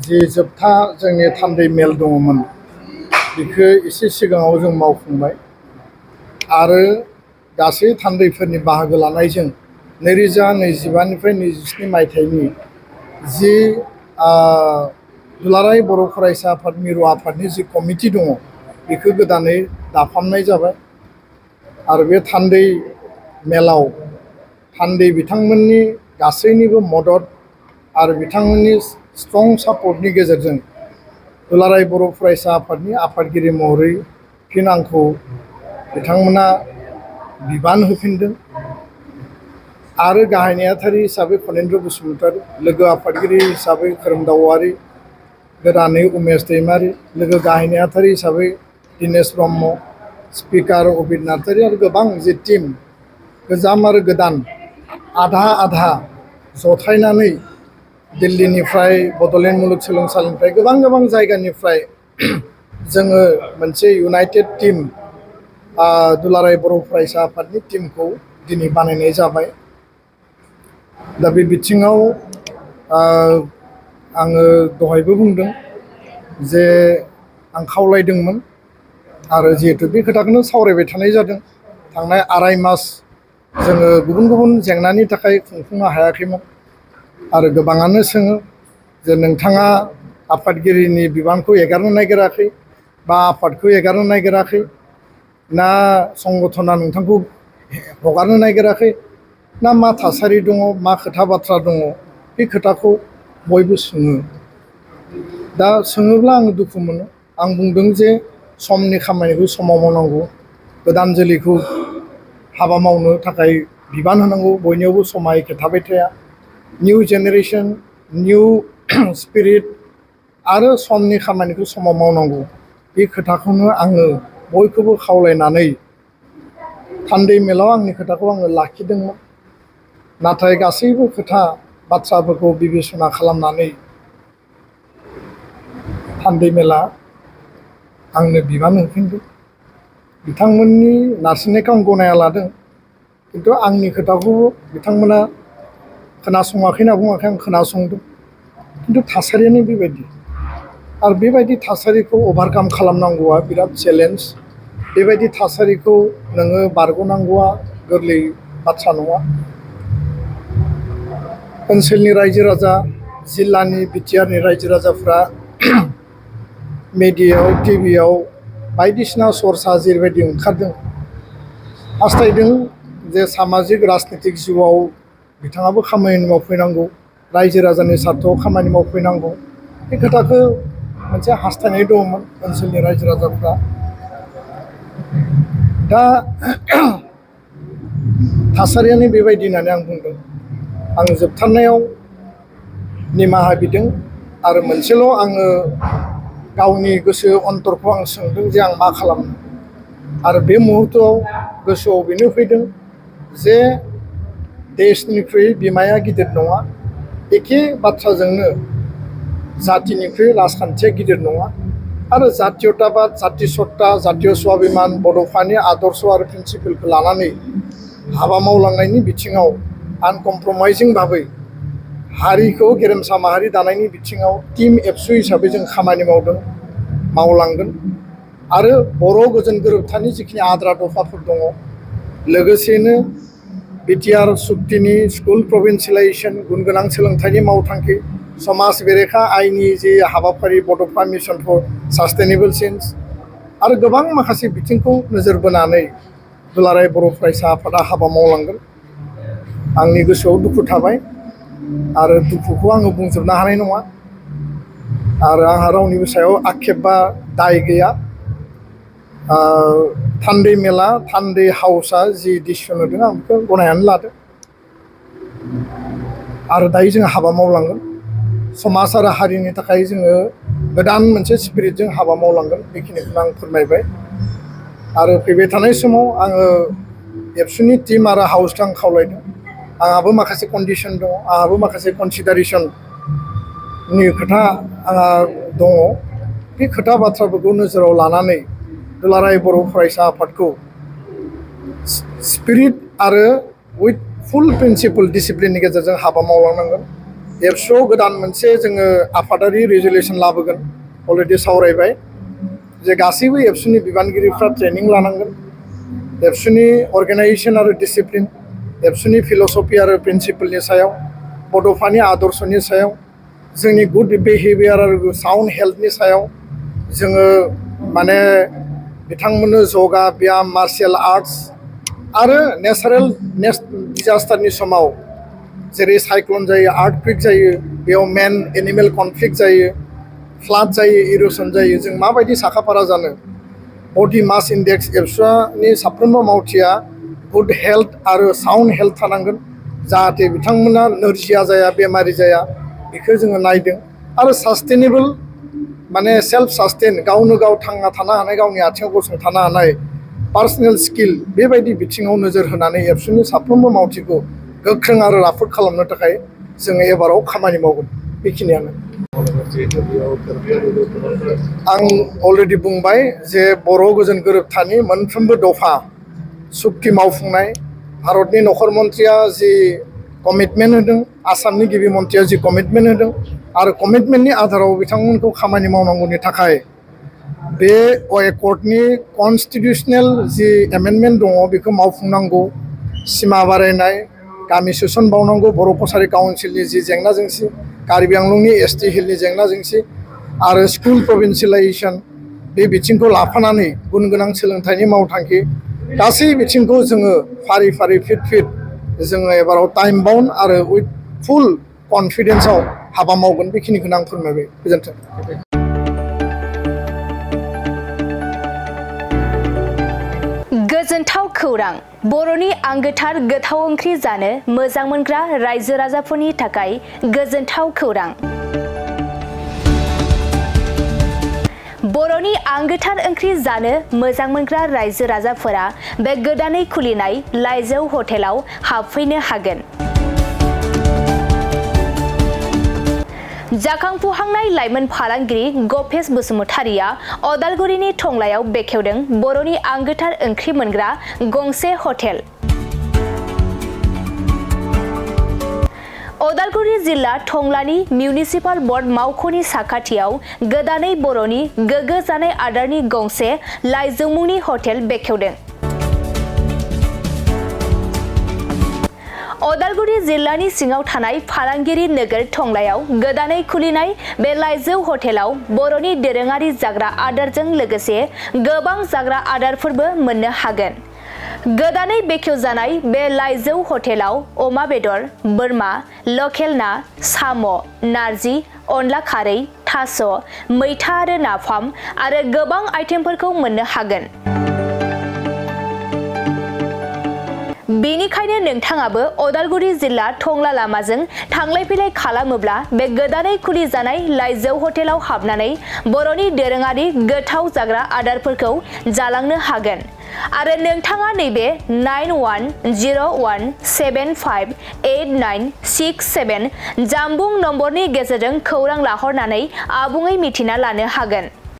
जि जोबथा जोंनि थान्दै मेल दङमोन बेखौ एसे सिगाङाव जों मावफुंबाय आरो गासै थान्दैफोरनि बाहागो लानायजों 2025निफ्राय 27 मायथाइनि जि दुलाराय बर' फरायसा आफाद मिरु आफादनि जि कमिटि दङ बेखौ गोदानै दाफामनाय जाबाय आरो बे थान्दै मेलाव थान्दै बिथांमोननि गासैनिबो मदद आरो बिथांमोननि स्ट्रं सापर्टनि गेजेरजों दुलाराय बर' फरायसा आफादनि आफादगिरि महरै फिन आंखौ बिथांमोना बिबान होफिनदों आरो गाहाय नेहाथारि हिसाबै फनेन्द्र बसुमतारी, लोगो आफादगिरि हिसाबै खोरोमदाव औवारी, गोदानै उमेश दैमारी, लोगो गाहाय नेहाथारि हिसाबै दिनेश ब्रह्म, स्पिकार अबिर नार्जारी आरो गोबां जि टीम गोजाम आरो गोदान आधा आधा जथायनानै दिल्लीनिफ्राय बड'लेण्ड मुलुगसोलोंसालिनिफ्राय गोबां जायगानिफ्राय जोङो मोनसे इउनाइटेड टीम दुलाराय बर' फरायसा आफादनि टीमखौ दिनै बानायनाय जाबाय। दा बे बिथिङाव आङो दहायबो बुंदों जे आं खावलायदोंमोन आरो जिहेतु बे खोथाखौनो सावरायबाय थानाय जादों। थांनाय आराय मास जोङो गुबुन जेंनानि थाखाय खुंफुंनो हायाखैमोन आरो गोबाङानो सोङो जे नोंथाङा आफादगिरिनि बिबानखौ एगारनो नागिराखै बा आफादखौ एगारनो नागिराखै ना संगठना नोंथांखौ हगारनो नागिराखै ना मा थासारि दङ, मा खोथा बाथ्रा दङ, बे खोथाखौ बयबो सोङो। दा सोङोब्ला आङो दुखु मोनो। आं बुंदों जे समनि खामानिखौ समाव मावनांगौ, गोदान जोलैखौ हाबा मावनो थाखाय बिबान होनांगौ। बयनियावबो समा एखे थाबाय थाया। निउ जेनेरेसन, निउ स्पिरिट आरो समनि खामानिखौ समाव मावनांगौ, बे खोथाखौनो आङो बयखौबो खावलायनानै थान्दै मेलाव आंनि खोथाखौ आङो लाखिदोंमोन। नाथाय गासैबो खोथा बाथ्राफोरखौ बिबेसना खालामनानै थान्दै मेला आंनो बिबान होफिनदों। बिथांमोननि नारसिननायखौ आं गनायना लादों, खिन्थु आंनि खोथाखौबो बिथांमोना खोनासङाखै होनना बुङाखै, आं खोनासंदों। खिन्थु थासारियानो बेबायदि आरो बेबायदि थासारिखौ अभारकाम खालामनांगौआ बिराद चेलेन्ज। बेबायदि थासारिखौ नोङो बारग'नांगौआ गोरलै बाथ्रा नङा। ओनसोलनि रायजो राजा, जिल्लानि बिटिआरनि रायजो राजाफ्रा मेडियायाव, टिभियाव बायदिसिना सर्सा जेरैबायदि ओंखारदों, हास्थायदों जे सामाजिक राजनितिक जिउआव बिथाङाबो खामानि मावफैनांगौ, रायजो राजानि सार्थाव खामानि मावफैनांगौ। बे खोथाखौ मोनसे हास्थायनाय दङमोन ओनसोलनि रायजो राजाफ्रा। दा थासारियानो बेबायदि होननानै आं बुंदों। आं जोबथारनायाव निमाहा बिदों आरो मोनसेल' आङो गावनि गोसो अन्तरखौ आं सोंदों जे आं मा खालामनो। आरो बे मुहुर्तआव गोसोआव बेनो फैदों जे देशनिख्रुइ बिमाया गिदिर नङा, एखे बाथ्राजोंनो जातिनिख्रुइ राजखान्थिया गिदिर नङा आरो जातीयताबाद, जाति सत्ता, जातीय स्वाभिमान, बड'फानि आदर्श आरो प्रिन्सिपलखौ लानानै हाबा मावलांनायनि बिथिङाव आनकमप्रमाइजिं भाबै हारिखौ गेरेमसा माहारि दानायनि बिथिङाव टीम एबसु हिसाबै जों खामानि मावदों, मावलांगोन। आरो बर' गोजोन गोरोबथानि जिखिनि आद्रा दफाफोर दङ, लोगोसेनो बिटिआर सुक्तिनि स्कुल प्रभिन्सियेलाइजेसन, गुन गोनां सोलोंथाइनि मावथांखि, समाज बेरेखा आयनि जि हाबाफारि बड'फा मिशन फर सास्टेनेबल चेन्ज आरो गोबां माखासे बिथिंखौ नोजोर बोनानै दुलाराय बर' फरायसा आफादा हाबा मावलांगोन। आंनि गोसोआव दुखु थाबाय आरो दुखुखौ आङो बुंजोबनो हानाय नङा आरो आंहा रावनिबो सायाव आक्षेप बा दाय गैया। थान्दै मेला, थान्दै हाउसआ जि डिसिसन होदों आं बेखौ गनायनानै लादों आरो दायो जों हाबा मावलांगोन। समाज आरो हारिनि थाखाय जोङो गोदान मोनसे स्पिरिटजों हाबा मावलांगोन, बेखिनिखौनो आं फोरमायबाय। आरो फैबाय थानाय समाव आङो एबसुनि टीम आरो हाउसखौ आं खावलायदों। आंहाबो माखासे कन्डिसन दङ, आंहाबो माखासे कनसिडारेसननि खोथा आंहा दङ। बे खोथा बाथ्राफोरखौ नोजोराव लानानै दुलाराय बर' फरायसा आफादखौ स्पिरिट आरो उइथ फुल प्रिन्सिपल डिसिप्लिननि गेजेरजों हाबा मावलांनांगोन। एबसुआव गोदान मोनसे जोङो आफादारि रेजुलेसन लाबोगोन अलरेडि सावरायबाय जे गासैबो एबसुनि बिबानगिरिफ्रा ट्रेनिं लानांगोन एबसुनि अर्गेनाइजेसन आरो डिसिप्लिन एबसुनि फिल'सफि आरो प्रिन्सिपलनि सायाव बड'फानि आदर्शनि सायाव जोंनि गुड बिहेभियार आरो साउन्ड हेल्थनि सायाव जोङो माने बिथांमोननो जगा ब्याम मार्शियेल आर्ट्स आरो नेचारेल डिजास्टारनि समाव जेरै साइक्लन जायो आर्थकुइक जायो बेयाव मेन एनिमेल कनफ्लिक्ट जायो फ्लाड जायो इर'सन जायो जों माबायदि साखाफारा जानो बडि मास इन्डेक्स एबसुनि साफ्रोमबो मावथिया गुड हेल्थ आरो साउन्ड हेल्थ थानांगोन जाहाथे बिथांमोना नोरजिया जाया बेमारि जाया बेखौ जोङो नायदों आरो सास्टेनेबल माने सेल्फ सास्टेन गावनो गाव थांना थानो हानाय गावनि आथिङाव गसंथानो हानाय पार्सनेल स्किल बेबायदि बिथिङाव नोजोर होनानै एबसुनि साफ्रोमबो मावथिखौ गोख्रों आरो राफोद खालामनो थाखाय जोङो एबाराव खामानि मावगोन बेखिनियानो आं अलरेडि बुंबाय जे बर' गोजोन गोरोबथानि मोनफ्रोमबो दफा सुक्ति मावफुंनाय भारतनि नखर मन्थ्रिया जि कमिटमेन्ट होदों आसामनि गिबि मन्थ्रिया जि कमिटमेन्ट होदों आरो कमिटमेन्टनि आधाराव बिथांमोनखौ खामानि मावनांगौनि थाखाय बे एकर्डनि कनस्टिटिउसनेल जि एमेन्डमेन्ट दङ बेखौ मावफुंनांगौ सिमा बारायनाय गामि सोसनबावनांगौ बर' कसारि काउन्सिलनि जि जेंना जेंसि कार्बि आंलंनि एसटि हिलनि जेंना जेंसि आरो स्कुल प्रभिन्सियेलाइजेसन बे बिथिंखौ लाफानानै गुन गोनां सोलोंथाइनि मावथांखि गासै बिथिंखौ जोङो फारि फारि फिट जोङो एबाराव टाइम बाउन्ड आरो उइथ फुल कनफिडेन्सआव हाबा मावगोन बेखिनिखौनो आं फोरमायबाय गोजोन्थों गोजोनथाव खौरां बर'नि आंगोथार गोथाव ओंख्रि जानो मोजां मोनग्रा रायजो राजाफोरनि थाखाय गोजोनथाव खौरां बर'नि आंगोथार ओंख्रि जानो मोजां मोनग्रा रायजो राजाफोरा बे गोदानै खुलिनाय लाइजौ हटेलाव हाबफैनो हागोन जाखांफुहांनाय लाइमोन फालांगिरि गपेश बसुमतारिया अदालगुरिनि टंलायाव बेखेवदों बर'नि आंगोथार ओंख्रि मोनग्रा गंसे हटेल अदालगुरि जिल्ला टंलानि मिउनिसिपाल बर्ड मावख'नि साखाथियाव गोदानै बर'नि गोग्गो जानाय आदारनि गंसे लाइजौ मुंनि हटेल बेखेवदों अदालगुरि जिल्लानि सिङाव थानाय फालांगिरि नोगोर टंलायाव गोदानै खुलिनाय बे लाइजौ हटेलाव बर'नि दोरोङारि जाग्रा आदारजों लोगोसे गोबां जाग्रा आदारफोरबो मोननो हागोन गोदानै बेखेवजानाय बे लाइजौ हटेलाव अमा बेदर बोरमा लकेल ना साम' नारजि अनला खारै थास' मैथा आरो नाफाम आरो गोबां आइटेमफोरखौ मोननो हागोन बेनिखायनो नोंथाङाबो अदालगुरि जिल्ला टंला लामाजों थांलाय फैलाय खालामोब्ला बे गोदानै खुलिजानाय लाइजौ हटेलाव हाबनानै बर'नि दोरोङारि गोथाव जाग्रा आदारफोरखौ जालांनो हागोन आरो नोंथाङा नैबे 9101758967 जामबुं नम्बरनि गेजेरजों खौरां लाहरनानै आबुङै मिथिना लानो हागोन